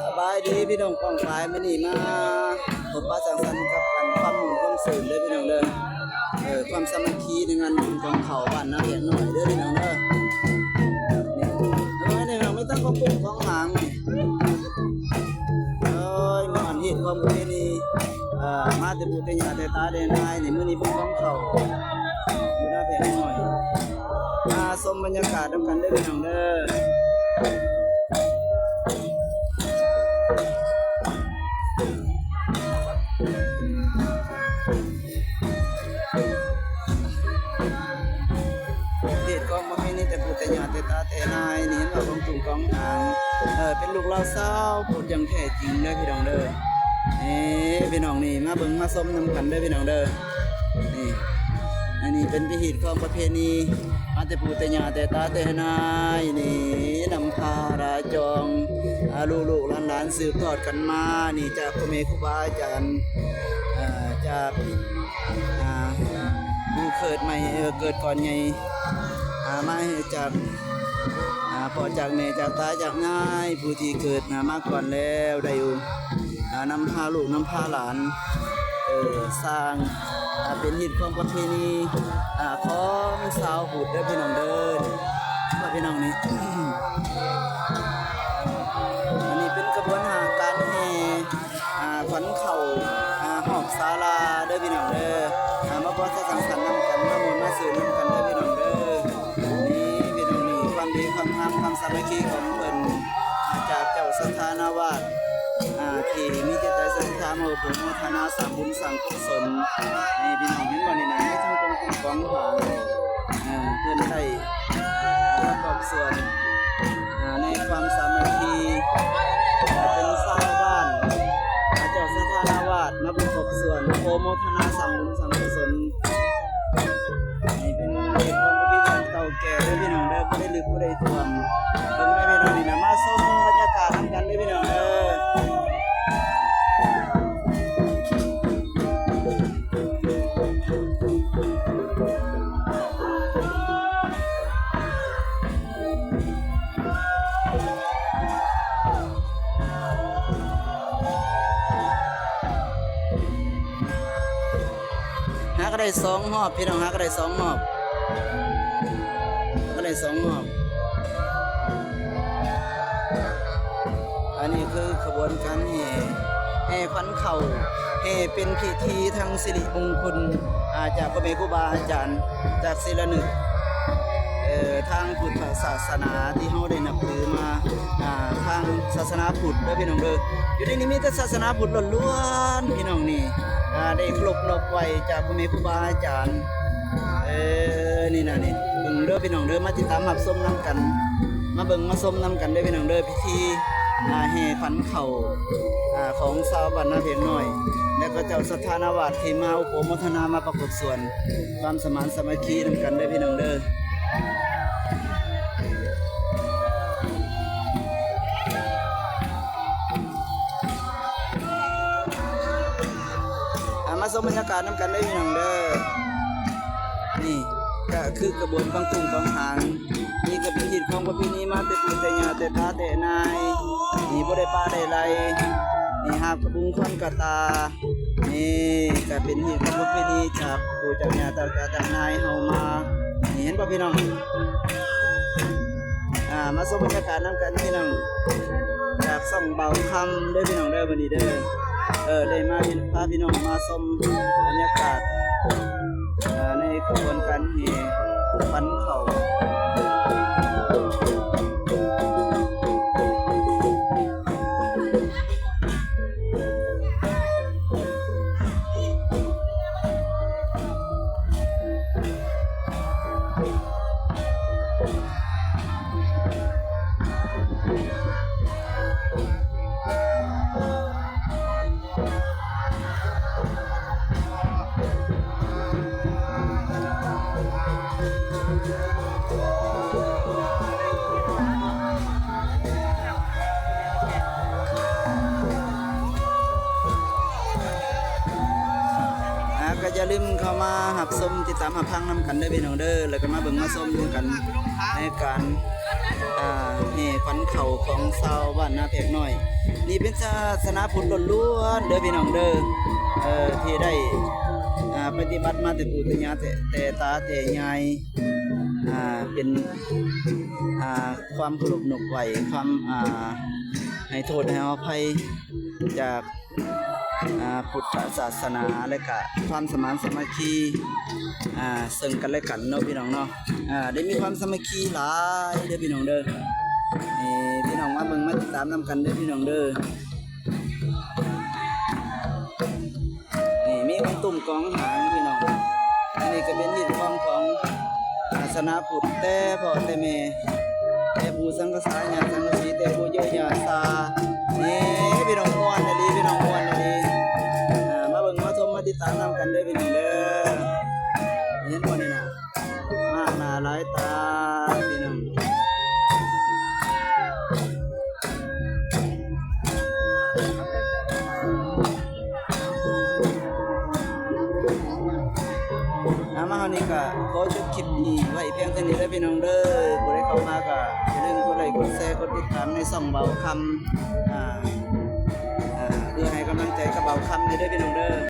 ສະບາຍດີພີ່ນ້ອງປ້ອງປາຍ, ມື້ນີ້ມາພົບປະສັງສັນກັນກັບຄວາມມ່ວນຄວາມຊື່ນເດີພີ່ນ້ອງເດີ. ເອີ ຄວາມສາມັກຄີໃນງານບຸນກອງເຂົ້າບ້ານນາແພງນ້ອຍເດີພີ່ນ້ອງເດີ. ນີ້ ເອີ ນີ້ແມ່ນຂອງກຸ້ງຂອງຫາງນີ້ ໂອ້ຍ ມ່ວນຮີດຄອງປະເພນີ ເອີ ມາແຕ່ປູ່ແຕ່ຍ່າແຕ່ຕາແຕ່ຍາຍນີ້. ມື້ນີ້ບຸນກອງເຂົ້າຢູ່ນາແພງນ້ອຍ. ມາຊົມບັນຍາກາດນຳກັນເດີພີ່ນ້ອງເດີ. ຮີດຄອງປະເພນີແຕ່ປູ່ແຕ່ຍ່າແຕ່ຕາແຕ່ຍາຍນີ້ ເຫັນວ່າຂອງກຸ້ງຂອງຫາງ ເອີ ເປັນລູກລາວຊາວພຸດຢ່າງແທ້ຈິງເດີພີ່ນ້ອງເດີ. ນີ້ພີ່ນ້ອງ ນີ້ມາເບິ່ງມາຊົມນຳກັນເດີພີ່ນ້ອງເດີ. ນີ້ ອັນນີ້ເປັນພິທີຮີດຄອງປະເພນີ ມາແຕ່ປູ່ແຕ່ຍ່າແຕ່ຕາແຕ່ຍາຍນີ້ ນຳພາລາຈອງ ອາ ລູກໆຫຼານໆສືບທອດກັນມານີ້ ຈາກພໍ່ແມ່ຄູບາອາຈານ ເອີ ຈາກ ອາ ຜູ້ເກີດໃໝ່ ເອີ ເກີດກ່ອນໃຫຍ່ ອາ ມາຈາກ ອາ ພໍ່ຈາກແມ່ ຈາກຕາຈາກຍາຍ ຜູ້ທີ່ເກີດ ອາ ມາກ່ອນແລ້ວ ໄດ້ ອາ ນຳພາລູກນຳພາຫຼານ ເອີ ສ້າງ ອາ ເປັນຮີດຄອງປະເພນີ ອາ ຂອງຊາວພຸດເດີພີ່ນ້ອງເດີ. ພີ່ນ້ອງນີ້ ອັນນີ້ເປັນຂະບວນຫາການແຫ່ ອາ ຂວັນເຂົ້າ ອາ ຮອບສາລາເດີພີ່ນ້ອງເດີ. ອາ ມາບໍ່ສັງສັນນຳກັນ ມາມ່ວນມາຊື່ນນຳກັນເດີພີ່ນ້ອງເດີ. ນີ້ພີ່ນ້ອງ ນີ້ຄວາມດີຄວາມງາມຄວາມສາມັກຄີຂອງເພິ່ນ ອາ ຈາກເຈົ້າສັດທານາວາດ ອາ ທີ່ມີຈິດໃຈສັດທາມາໂອໂປໂມທະນາສ້າງບຸນສ້າງກຸສົນ. ນີ້ພີ່ນ້ອງເຫັນບໍ່ນີ້ນະ ມີທັງກອງກຸ້ງກອງຫາງ ອາ ເພິ່ນໄດ້ປະກອບສ່ວນ ອາ ໃນຄວາມສາມັກຄີ ເປັນຊາວບ້ານ ອາ ເຈົ້າສັດທານາວາດມາປະກອບສ່ວນໂປໂມທະນາສ້າງບຸນສ້າງກຸສົນ. ນີ້ເປັນເຂດຂອງພິພິທະພັນເກົ່າແກ່ເດີພີ່ນ້ອງເດີ ບໍ່ໄດ້ລຶກບໍ່ໄດ້ຖ້ວມ. ເບິ່ງໄດ້ພີ່ນ້ອງນີ້ນະ ມາຊົມບັນຍາກາດນຳກັນເດີພີ່ນ້ອງເດີ. ຫາກໍໄດ້ສອງຮອບພີ່ນ້ອງ ຫາກໍໄດ້ສອງຮອບ ຫາກໍໄດ້ສອງຮອບ. ອັນນີ້ຄືຂະບວນການແຫ່ ແຫ່ຂວັນເຂົ້າ ແຫ່ເປັນພິທີທາງສິລິມຸງຄຸນ ອາ ຈາກພໍ່ແມ່ຄູບາອາຈານ ຈາກສິລະນຶກ ເອີ ທາງພຸດທະສາສະໜາທີ່ເຮົາໄດ້ນັບຖືມາ ອາ ທາງສາສະໜາພຸດເດີພີ່ນ້ອງເດີ. ຢູ່ໃນນີ້ມີແຕ່ສາສະໜາພຸດລ້ວນໆ ພີ່ນ້ອງນີ້ ອາ ໄດ້ເຄົາລົບນົບໄຫວ້ຈາກພໍ່ແມ່ຄູບາອາຈານ. ເອີ ນີ້ນະນີ້ ເບິ່ງເດີພີ່ນ້ອງເດີ ມາຕິດຕາມຮັບຊົມນຳກັນ ມາເບິ່ງມາຊົມນຳກັນເດີພີ່ນ້ອງເດີ ພິທີ ອາ ແຫ່ຂວັນເຂົ້າ ອາ ຂອງຊາວບ້ານນາແພງນ້ອຍ ແລະກໍເຈົ້າສັດທານາວາດທີ່ມາອຸປະໂມທະນາ ມາປະກົບສ່ວນຄວາມສະໝານສາມັກຄີນຳກັນເດີພີ່ນ້ອງເດີ. ອາ ມາຊົມບັນຍາກາດນຳກັນເດີພີ່ນ້ອງເດີ. ນີ້ກະຄືຂະບວນກອງກຸ້ງກອງຫາງ ນີ້ກະເປັນຮີດຄອງປະເພນີມາແຕ່ປູ່ແຕ່ຍ່າແຕ່ຕາແຕ່ຍາຍ ນີ້ບໍ່ໄດ້ປະໄດ້ໄລ່ ນີ້ຫາບກະບຸງຄວັນກະຕາ ນີ້ກະເປັນຮີດຄອງປະເພນີຈາກປູ່ຈາກຍ່າຕາຕາຕາຍາຍເຮົາມາ. ນີ້ເຫັນບໍ່ພີ່ນ້ອງ? ອາ ມາຊົມບັນຍາກາດນຳກັນພີ່ນ້ອງ ຈາກຊ່ອງບ່າວຄຳເດີພີ່ນ້ອງເດີ ມື້ນີ້ເດີ ເອີ ໄດ້ມາ ພາພີ່ນ້ອງມາຊົມບັນຍາກາດ ອາ ໃນຂະບວນການແຫ່ຂວັນເຂົ້າ. ອາ ກໍຢ່າລືມເຂົ້າມາຮັບຊົມ ຕິດຕາມຮັບຟັງນຳກັນເດີພີ່ນ້ອງເດີ ແລ້ວກໍມາເບິ່ງມາຊົມນຳກັນໃນການ ອ່າ ແຫ່ຂວັນເຂົ້າຂອງຊາວບ້ານນາແພກນ້ອຍ. ນີ້ເປັນສາສະໜາພຸດລ້ວນໆເດີພີ່ນ້ອງເດີ ເອີ ທີ່ໄດ້ ອ່າ ປະຕິບັດມາແຕ່ປູ່ແຕ່ຍ່າ ແຕ່ ແຕ່ຕາແຕ່ຍາຍ ອ່າ ເປັນ ອ່າ ຄວາມເຄົາລົບນົບໄຫວ້ ຄວາມ ອ່າ ໃຫ້ໂທດໃຫ້ອະໄພຈາກ ອ່າ ພຸດທະສາສະໜາ ແລະກະຄວາມສະໝານສາມັກຄີ ອ່າ ເຊິ່ງກັນແລະກັນເນາະພີ່ນ້ອງເນາະ. ອ່າ ໄດ້ມີຄວາມສາມັກຄີຫຼາຍເດີພີ່ນ້ອງເດີ. ນີ້ພີ່ນ້ອງມາເບິ່ງມາຕິດຕາມນຳກັນເດີພີ່ນ້ອງເດີ. ນີ້ມີຂອງຕຸ້ມກອງຫາງພີ່ນ້ອງ. ອັນນີ້ກະເປັນຮີດຄອງຂອງສາສະໜາພຸດແຕ່ພໍ່ແຕ່ແມ່ ແຕ່ປູ່ສັງກະສາ ຍ່າສັງກະສີ ແຕ່ປູ່ເຢີ່ຍ່າຊາ. ນີ້ພີ່ນ້ອງ ມ່ວນອີ່ຫຼີພີ່ນ້ອງ ມ່ວນອີ່ຫຼີ. ອ່າ ມາເບິ່ງມາຊົມມາຕິດຕາມນຳກັນເດີພີ່ນ້ອງເດີ. ເຫັນບໍ່ນີ້ນະ ມາກໜ້າຫຼາຍຕາພີ່ນ້ອງ. ອ່າ ມາຮອດນີ້ກະຂໍຈົບຄລິບນີ້ໄວ້ພຽງເທົ່ານີ້ເດີພີ່ນ້ອງເດີ. ຜູ້ໃດເຂົ້າມາກະຢ່າລືມກົດໄລ້ກົດແຊກົດຕິດຕາມໃນຊ່ອງບ່າວຄຳ ອ່າ ເພື່ອໃຫ້ກຳລັງໃຈກັບບ່າວຄຳເດີພີ່ນ້ອງເດີ.